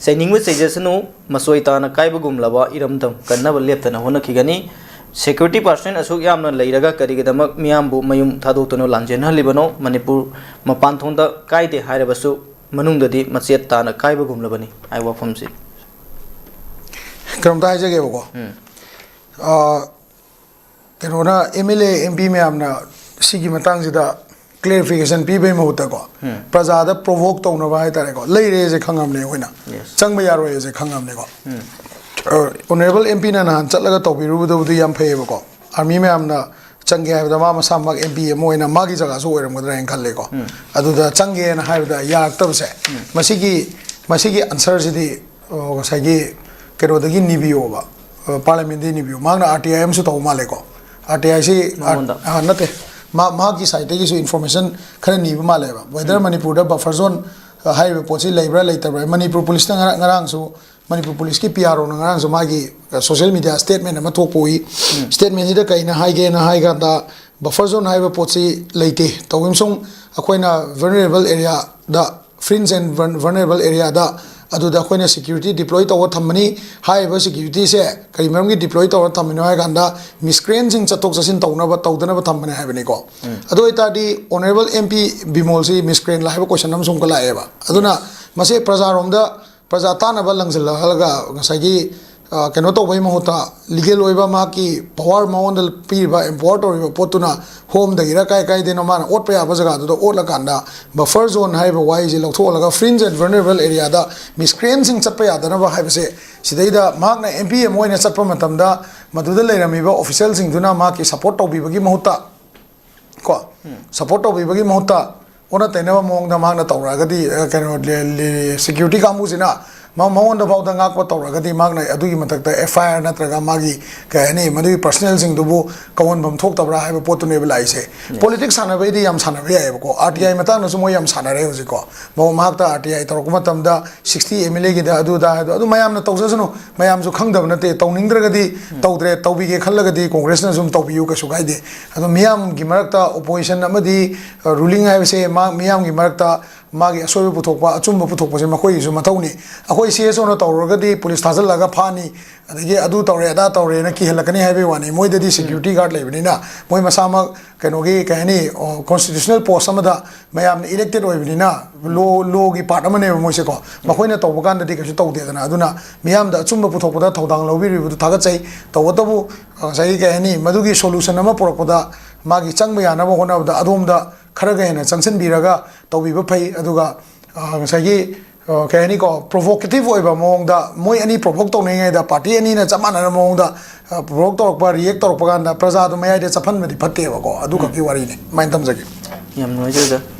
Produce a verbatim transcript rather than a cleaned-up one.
ꯆꯩꯅꯤꯡꯕ ꯆꯩꯖꯁꯅꯨ, ꯃꯆꯣꯏ ꯇꯥꯅ ꯀꯥꯏꯕꯒꯨꯝꯂꯕ ꯏꯔꯝꯗꯝ ꯀꯟꯅꯕ ꯂꯦꯞꯇꯅ ꯍꯣꯠꯅꯈꯤꯒꯅꯤ꯫ Security personnel ꯑꯁꯨꯛ ꯌꯥꯝꯅ ꯂꯩꯔꯒ ꯀꯔꯤꯒꯤꯗꯃꯛ ꯃꯤꯌꯥꯝꯕꯨ ꯃꯌꯨꯝ ꯊꯥꯗꯣꯛꯇꯨꯅ ꯂꯥꯟꯖꯦꯟꯍꯜꯂꯤꯕꯅꯣ? ꯃꯅꯤꯄꯨꯔ ꯃꯄꯥꯟ ꯊꯣꯡꯗ ꯀꯥꯏꯗꯦ ꯍꯥꯏꯔꯕꯁꯨ ꯃꯅꯨꯡꯗꯗꯤ ꯃꯆꯦꯠ ꯇꯥꯅ ꯀꯥꯏꯕꯒꯨꯝꯂꯕꯅꯤ ꯍꯥꯏꯕ ꯋꯥꯐꯝꯁꯤ꯫ ꯀꯩꯅꯣꯝꯇ ꯍꯥꯏꯖꯒꯦꯕꯀꯣ꯫ ꯎꯝ꯫ ꯑ, ꯀꯩꯅꯣꯅ, M L A, M P ꯃꯌꯥꯝꯅ ꯁꯤꯒꯤ ꯃꯇꯥꯡꯁꯤꯗ clarification ꯄꯤꯕꯩ ꯃꯍꯨꯠꯇꯀꯣ, ꯎꯝ꯫ ꯄ꯭ꯔꯖꯥꯗ provoke ꯇꯧꯅꯕ ꯍꯥꯏꯇꯥꯔꯦꯀꯣ, ꯂꯩꯔꯦꯁꯦ ꯈꯪꯉꯕꯅꯦ ꯑꯩꯈꯣꯏꯅ꯫ Yes. ꯆꯪꯕ ꯌꯥꯔꯣꯏꯁꯦ ꯈꯪꯉꯕꯅꯦꯀꯣ꯫ ꯎꯝ꯫ ꯑ, Honourable M P ꯅ ꯅꯍꯥꯟ ꯆꯠꯂꯒ ꯇꯧꯕꯤꯔꯨꯕꯗꯕꯨꯗꯤ ꯌꯥꯝ ꯐꯩꯌꯦꯕꯀꯣ꯫ Army ꯃꯌꯥꯝꯅ ꯆꯪꯒꯦ ꯍꯥꯏꯕꯗ ꯃꯥ ꯃꯁꯥꯃꯛ M P ꯑꯃ ꯑꯣꯏꯅ ꯃꯥꯒꯤ ꯖꯒꯥꯁꯨ ꯑꯣꯏꯔꯝꯒꯗ꯭ꯔꯥ ꯍꯥꯏꯅ ꯈꯜꯂꯦꯀꯣ꯫ ꯎꯝ꯫ ꯑꯗꯨꯗ ꯆꯪꯒꯦꯅ ꯍꯥꯏꯕꯗ ꯌꯥꯔꯛꯇꯕꯁꯦ, ꯎꯝ꯫ ꯃꯁꯤꯒꯤ, ꯃꯁꯤꯒꯤ answer ꯁꯤꯗꯤ, ꯑ, ꯉꯁꯥꯏꯒꯤ ꯀꯩꯅꯣꯗꯒꯤ ꯅꯤꯕꯤꯌꯣꯕ, ꯑ, Parliament ꯗꯒꯤ ꯅꯤꯕꯤꯌꯣ꯫ ꯃꯍꯥꯛꯅ R T I ꯑꯃꯁꯨ ꯇꯧꯕ ꯃꯥꯜꯂꯦꯀꯣ꯫ R T I ꯁꯤ, ꯃꯉꯣꯟꯗ? ꯑ, ꯅꯠꯇꯦ, ꯃꯥ, ꯃꯍꯥꯛꯀꯤ side ꯇꯒꯤꯁꯨ information ꯈꯔ ꯅꯤꯕ ꯃꯥꯜꯂꯦꯕ, whether ꯃꯅꯤꯄꯨꯔꯗ buffer zone, ꯑ, ꯍꯥꯏꯔꯤꯕ ꯄꯣꯠꯁꯤ ꯂꯩꯕ꯭ꯔꯥ ꯂꯩꯇꯕ꯭ꯔꯥ꯫ ꯃꯅꯤꯄꯨꯔ ꯄꯨꯂꯤꯁꯅ ꯉꯔꯥꯡ, ꯉꯔꯥꯡꯁꯨ, ꯃꯅꯤꯄꯨꯔ ꯄꯨꯂꯤꯁꯀꯤ P R O ꯅ ꯉꯔꯥꯡꯁꯨ ꯃꯥꯒꯤ, ꯑ, social media statement ꯑꯃ ꯊꯣꯛꯄ ꯎꯏ꯫ Statement ꯁꯤꯗ ꯀꯩꯅ ꯍꯥꯏꯒꯦꯅ ꯍꯥꯏ ꯀꯥꯟꯗ, buffer zone ꯍꯥꯏꯕ ꯄꯣꯠꯁꯤ ꯂꯩꯇꯦ꯫ ꯇꯧꯕꯝꯁꯨꯡ ꯑꯩꯈꯣꯏꯅ vulnerable area the, fringe and vulnerable area ꯗ, ꯑꯗꯨꯗ ꯑꯩꯈꯣꯏꯅ security deploy ꯇꯧꯔ ꯊꯝꯕꯅꯤ꯫ ꯍꯥꯏꯔꯤꯕ security ꯁꯦ ꯀꯔꯤ ꯃꯔꯝꯒꯤ deploy ꯇꯧꯔ ꯊꯝꯃꯤꯅꯣ ꯍꯥꯏ ꯀꯥꯟꯗ, miscreant ꯁꯤꯡ ꯆꯠꯊꯣꯛ ꯆꯠꯁꯤꯟ ꯇꯧꯅꯕ, ꯇꯧꯗꯅꯕ ꯊꯝꯕꯅꯦ ꯍꯥꯏꯕꯅꯤꯀꯣ꯫ ꯑꯗꯨ ꯑꯣꯏꯇꯥꯔꯗꯤ, Honourable M P ꯕꯤꯃꯣꯜꯁꯤ miscreant ꯂ ꯍꯥꯏꯕ question ꯑꯃꯁꯨ ꯑꯃꯨꯛꯀ ꯂꯥꯛꯑꯦꯕ꯫ ꯑꯗꯨꯅ ꯃꯁꯤ ꯄ꯭ꯔꯖꯥꯔꯣꯝꯗ, ꯄ꯭ꯔꯖꯥ ꯇꯥꯟꯅꯕ ꯂꯪꯁꯤꯜꯂꯛꯍꯜꯂꯒ ꯉꯁꯥꯏꯒꯤ, ꯑ, ꯀꯩꯅꯣ ꯇꯧꯕꯒꯤ ꯃꯍꯨꯠꯇ, legal ꯑꯣꯏꯕ ꯃꯍꯥꯛꯀꯤ power ꯃꯉꯣꯟꯗ ꯄꯤꯔꯤꯕ, empower ꯇꯧꯔꯤꯕ ꯄꯣꯠꯇꯨꯅ home ꯗꯒꯤꯔ ꯀꯥꯏ ꯀꯥꯏꯗꯩꯅꯣ ꯃꯥꯅ ꯑꯣꯠꯄ ꯌꯥꯕ ꯖꯒꯥꯗꯨꯗ ꯑꯣꯠꯂꯀꯥꯟꯗ, buffer zone ꯍꯥꯏꯔꯤꯕ ꯋꯥꯍꯩꯁꯦ ꯂꯧꯊꯣꯛꯍꯜꯂꯒ, fringe and vulnerable area the miscreant ꯁꯤꯡ ꯆꯠꯄ ꯌꯥꯗꯅꯕ ꯍꯥꯏꯕꯁꯦ, ꯁꯤꯗꯩꯗ ꯃꯍꯥꯛꯅ M P ꯑꯃ ꯑꯣꯏꯅ ꯆꯠꯄ ꯃꯇꯝꯗ ꯃꯗꯨꯗ ꯂꯩꯔꯝꯃꯤꯕ official ꯁꯤꯡꯗꯨꯅ ꯃꯍꯥꯛꯀꯤ support ꯇꯧꯕꯤꯕꯒꯤ ꯃꯍꯨꯠꯇ, ꯀꯣ, support ꯇꯧꯕꯤꯕꯒꯤ ꯃꯍꯨꯠꯇ ꯑꯣꯟꯅ ꯇꯩꯅꯕ ꯃꯑꯣꯡꯗ ꯃꯍꯥꯛꯅ ꯇꯧꯔꯛꯑꯒꯗꯤ, ꯑ, ꯀꯩꯅꯣ, ꯂꯦ-, ꯂꯦ-, security ꯀꯥꯡꯕꯨꯁꯤꯅ ꯃ-, ꯃꯉꯣꯟꯗ ꯐꯥꯎꯗ ꯉꯥꯛꯄ ꯇꯧꯔꯒꯗꯤ, ꯃꯍꯥꯛꯅ ꯑꯗꯨꯒꯤ ꯃꯊꯛꯇ F I R ꯅꯠꯇ꯭ꯔꯒ ꯃꯥꯒꯤ, ꯀꯩ ꯍꯥꯏꯅꯤ, ꯃꯗꯨꯒꯤ personal ꯁꯤꯡꯗꯨꯕꯨ ꯀꯧꯍꯟꯐꯝ ꯊꯣꯛꯇꯕ꯭ꯔꯥ ꯍꯥꯏꯕ ꯄꯣꯠꯇꯨꯅꯦꯕ ꯂꯥꯛꯏꯁꯦ꯫ Politics ꯁꯥꯟꯅꯕꯩꯗꯤ ꯌꯥꯝ ꯁꯥꯟꯅꯕ ꯌꯥꯏꯑꯕꯀꯣ, R T I ꯃꯇꯥꯡꯗꯁꯨ ꯃꯣꯏ ꯌꯥꯝ ꯁꯥꯟꯅꯔꯦ ꯍꯧꯖꯤꯛꯀꯣ꯫ ꯃꯍꯥꯛ ꯃꯍꯥꯛꯇ R T I ꯇꯧꯔꯛꯄ ꯃꯇꯝꯗ sixty M L A ꯒꯤꯗ ꯑꯗꯨꯗ ꯍꯥꯏꯗꯣ, ꯑꯗꯨ ꯃꯌꯥꯝꯅ ꯇꯧꯖꯁꯅꯨ, ꯃꯌꯥꯝꯁꯨ ꯈꯪꯗꯕ ꯅꯠꯇꯦ꯫ ꯇꯧꯅꯤꯡꯗ꯭ꯔꯒꯗꯤ ꯇꯧꯗ꯭ꯔꯦ, ꯇꯧꯕꯤꯒꯦ ꯈꯜꯂꯒꯗꯤ Congress ꯅ ꯁꯨꯝ ꯇꯧꯕꯤꯌꯨ, ꯀꯩꯁꯨ ꯀꯥꯏꯗꯦ꯫ ꯑꯗꯣ ꯃꯤꯌꯥꯝꯒꯤ ꯃꯔꯛꯇ opposition ꯑꯃꯗꯤ, ꯑ, ruling ꯍꯥꯏꯕꯁꯦ ꯃꯥ-, ꯃꯤꯌꯥꯝꯒꯤ ꯃꯔꯛꯇ ꯃꯥꯒꯤ ꯑꯁꯣꯏꯕ ꯄꯨꯊꯣꯛꯄ, ꯑꯆꯨꯝꯕ ꯄꯨꯊꯣꯛꯄꯁꯦ ꯃꯈꯣꯏꯒꯤꯁꯨ ꯃꯊꯧꯅꯤ꯫ ꯑꯩꯈꯣꯏ ꯁꯤ ꯑꯦꯁ ꯑꯣꯅ ꯇꯧꯔꯨꯔꯒꯗꯤ ꯄꯨꯂꯤꯁ ꯊꯥꯖꯤꯜꯂꯒ ꯐꯥꯅꯤ, ꯑꯗꯒꯤ ꯑꯗꯨ ꯇꯧꯔꯦ ꯑꯗꯥ ꯇꯧꯔꯦꯅ ꯀꯤꯍꯜꯂꯛꯀꯅꯤ ꯍꯥꯏꯕꯒꯤ ꯋꯥꯅꯤ꯫ ꯃꯣꯏꯗꯗꯤ ꯁꯦꯀ꯭ꯌꯨꯔꯤꯇꯤ ꯒꯥꯔꯗ ꯂꯩꯕꯅꯤꯅ, ꯃꯣꯏ ꯃꯁꯥꯃꯛ ꯀꯩꯅꯣꯒꯤ, ꯀꯩ ꯍꯥꯏꯅꯤ, ꯀꯣꯟꯁꯇꯤꯇ꯭ꯌꯨꯁꯅꯦꯜ ꯄꯣꯁ ꯑꯃꯗ ꯃꯌꯥꯝꯅ ꯏꯂꯦꯛꯇꯦꯠ ꯑꯣꯏꯕꯅꯤꯅ, ꯂꯣ ꯂꯣꯒꯤ ꯄꯥꯔꯠ ꯑꯃꯅꯦꯕ ꯃꯣꯏꯁꯦꯀꯣ꯫ ꯃꯈꯣꯏꯅ ꯇꯧꯕ ꯀꯥꯟꯗꯗꯤ ꯀꯩꯁꯨ ꯇꯧꯗꯦꯗꯅ꯫ ꯑꯗꯨꯅ ꯃꯤꯌꯥꯝꯗ ꯑꯆꯨꯝꯕ ꯄꯨꯊꯣꯛꯄꯗ ꯊꯧꯗꯥꯡ ꯂꯧꯕꯤꯔꯤꯕꯗꯨ ꯊꯥꯒꯠꯆꯩ꯫ ꯇꯧꯕꯇꯕꯨ ꯉꯁꯥꯏꯒꯤ, ꯀꯩ ꯍꯥꯏꯅꯤ, ꯃꯗꯨꯒꯤ ꯁꯣꯂꯨꯁꯟ ꯑꯃ ꯄꯨꯔꯛꯄꯗ ꯃꯥꯒꯤ ꯆꯪꯕ ꯌꯥꯅꯕ ꯍꯣꯠꯅꯕꯗ ꯑꯗꯣꯝꯗ ꯈꯔꯒ ꯍꯦꯟꯅ ꯆꯪꯁꯤꯟꯕꯤꯔꯒ ꯇꯧꯕꯤꯕ ꯐꯩ꯫ ꯑꯗꯨꯒ ꯑ, ꯉꯁꯥꯏꯒꯤ, ꯑ, ꯀꯩ ꯍꯥꯏꯅꯤꯀꯣ, ꯄ꯭ꯔꯣꯚꯣꯀꯦꯇꯤꯚ ꯑꯣꯏꯕ ꯃꯑꯣꯡꯗ, ꯃꯣꯏ ꯑꯅꯤ ꯄ꯭ꯔꯣꯚꯣꯛ ꯇꯧꯅꯔꯤꯉꯩꯗ ꯄꯥꯔꯇꯤ ꯑꯅꯤꯅ ꯆꯞ ꯃꯥꯟꯅꯕ ꯃꯑꯣꯡꯗ ꯄ꯭ꯔꯣꯚꯣꯛ ꯇꯧꯔꯛꯄ, ꯔꯤꯌꯦꯛ ꯇꯧꯔꯛꯄ ꯀꯥꯟꯗ ꯄ꯭ꯔꯖꯥꯗꯣ ꯃꯌꯥꯏꯗ ꯆꯞꯍꯟꯕꯗꯤ ꯐꯠꯇꯦꯕꯀꯣ꯫ ꯑꯗꯨꯈꯛꯀꯤ ꯋꯥꯔꯤꯅꯤ꯫ ꯑꯗꯨꯃꯥꯏꯅ ꯊꯝꯖꯒꯦ꯫ ꯌꯥꯝ ꯅꯨꯡꯉꯥꯏꯖꯔꯦ꯫